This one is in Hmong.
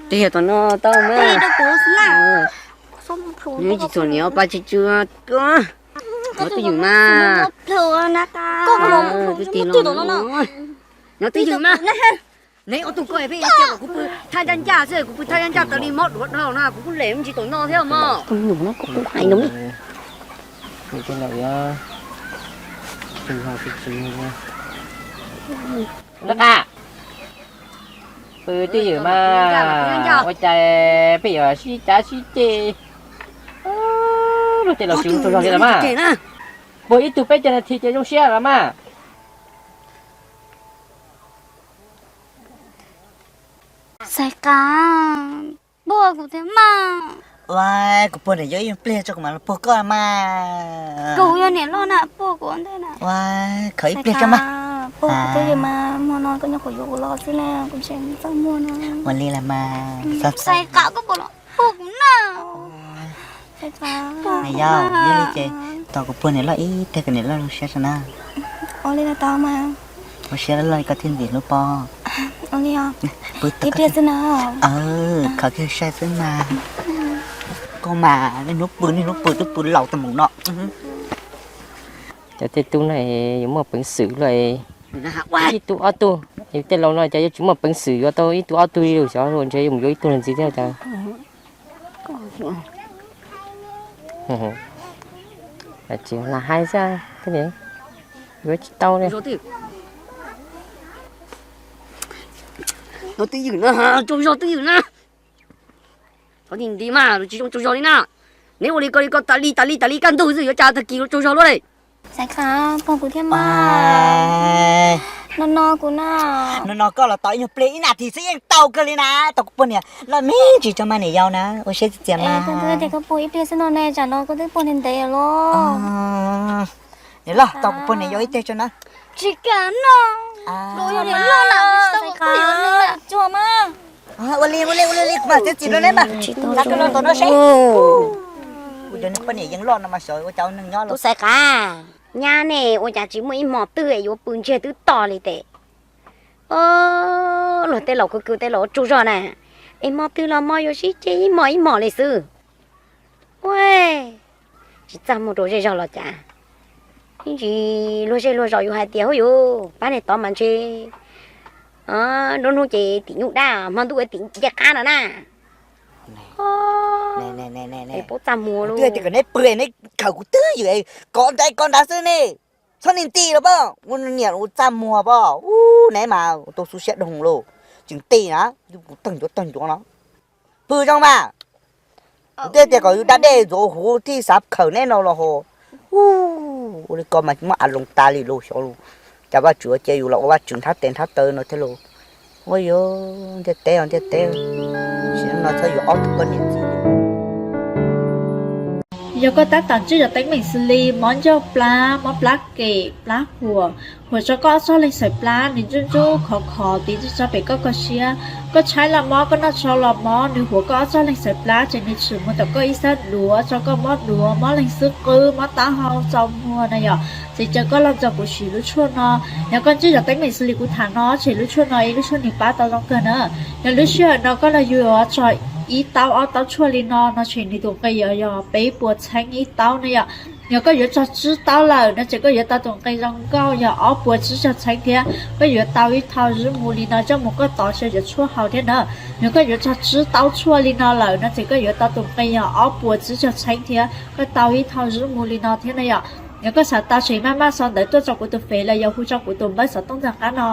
Twb yog tom no tau mas. Nws tsis txhuam niam pa tsis tsw. Nov twj ywm mas. Nov twj ywm mas. Neb ob tug ko peb cia kom kuv pw thaj ncaj ncaj xwb, kuv pw thaj ncaj ncaj tas li mob duav dhau na, kuv kuj lem me ntsis tom no thiab mog. Tus nyuam no kuv kuj hais no. Pw twj ywm mas, ua cas peb yuav sib cav sib ceg. Luag tej laus tsis tsaug zog li los mas. Puag ib tug peb caug nas this ces zoo siab los mas. Xaiv Qav, puag kuv thiab mas. Ua, kuv puag niam yog ib pliag tso kuv mam los puag koj mas. Kuv yog niam loj na, puag kuv ntej na. Ua, khawv ib pliag tso mas. Puag kuv twj ywm mas, hmo no koj nyuam qhuav yuav kuv los xwb na, kuv ntshe txaj muag no. Ua li las mas. Xaiv Qav, koj puas los puag kuv na? Niam yau, yog li ces tos kuv puag niam loj ib pliag kom niam loj zoo siab tso na. Ua li tau mas. Ua siab loj loj li koj thiaj ntxim hlub pob. Ua li os. Ib pliag xwb na. Khawv kiag sai xwb mas. Koj mas niaj hnub pw niaj hnub pw twb pw laus tag mus no. Cov tej tub no yuav muaj peev xwm luaj, ib tug ob tug. Yus tej laus no cas yuav tsis muaj peev xwm yuav tau ib tug ob tug li lus xyov, ntshe yuav mus yuav ib tug ntxiv thiab cas. Tsis lam hais xwb, yuav tsis tau li. Nov twj ywm na, tsaug zog twj ywm na. Qhov nti nti mas tsis zoo tsaug zog li na. Neb ua li ko li ko tas li tas li tas li kaj ntug xwb yuav cas tag kis tsaug zog luaj li. Xaiv Qav, puag kuv thiab mas. No no kuv na. No no koj los tos ib nyuag pliag ib nas this xwb yeej tau kawg li na. Tos kuv puag niam loj me ntsis tso mas niam yau na, ua siab txias mas. Koj twb tias koj puag ib pliag xwb no ne, tsam no koj twb puag ntev ntev lawm. Niam loj, tos kuv puag niam yau ib pliag tso na. Tsis kam no. Kuv yog niam loj lawm, tsis tau kuv puag niam yau mas. Ua li ua li ua li, kuv mam txiav txim rau neb mas. Tau rau no tom no seb. Kuv cov niag poj niam yeej loj no mas xyov ua cas ua neeg nyob los. Tub Xaiv Qav, nyab ne ua cas tsis muaj ib hmo twg es yuav pw ntsiag twb to li tes. Luag tej laus khwv khwv tej laus tsaug zog na, es hmo twg los hmo yuav sib ceg ib hmos ib hmos li xwb. Ua, tsis txaj muag rau zej zog los cas. Ib ntsis luag zej luag zos yus hais tias, huv yus pab niag tod mas ntshe nruab hnub ces tim nyuj dab, hmo ntuj tim ncej qab no na. Paub txaj muag lawm. Twb tias kom neb pw neb khawm kuv twb ywm, kov nrad kov nrad xwb ne. Txhob nim nti los pab, ua niam ua txaj muag pab, ub neb mas ua tau xub siab doog lauj. Tsis nti na, kuv tawg ncuav tawg ncuav no. Pw zoo mas. Kuv twb tias kom yus da dej ntxuav huv thiaj xav khawm neb no los hos. Ua li ko mas muab a loo tas li lauj xyov lauj. Cas Vajtswv cia yus los ua Vajtswv nthab tes nthab taw no thiab lauj. Ua yuav ntiaj teb os ntiaj teb, sim neej no txhob yuav ob tug poj niam ntxiv li. Yog koj tab tom ntsib zov teeb meem xws li mob ncauj plab, mob plab kem, plab huam, huam tso koj ob txoj leeg xaiv plab nws ntsuj ntsuj khov khov tiv txoj pem koj koj siab, koj tshaib los mob, koj noj tshauv los mob, nws huam koj ob txoj leeg xaiv plab ces nws tshwm mus tom koj ib sab duav, tso koj mob duav, mob leeg xub qwb, mob taub hau, txaus muag na yom, ces caw koj los nrog kuv siv lub tshuaj no. Yog koj ntsib zov teeb meem xws li kuv tham no ces lub tshuaj no ib lub tshuaj nws pab tau zoo kawg na. Yog lub sij hawm no koj los yuav tso ib taub ob taub tshuaj li no no ces nws tus nqi yuav yog peb puas txheeb ib taub na yom. Yog koj yuav tso tsib taub lawm no ces koj yuav tau tus nqi zoo nkauj yog ob puas tsib caug txheeb thiab. Koj yuav tau ib thau zuj mus li no coj mus koj tov xyaw cov tshuaj haus thiab na. Yog koj yuav tso tsib taub tshuaj li no lawm no ces koj yuav tau tus nqi yog ob puas tsib caug txheeb thiab, koj tau ib thau zuj mus li no thiab na yom. Yog koj xav tau tseem maj maj sau ntawv tuaj rau kuv tus fev los yog hu rau kuv tus npawb xov tooj ntawm qab no.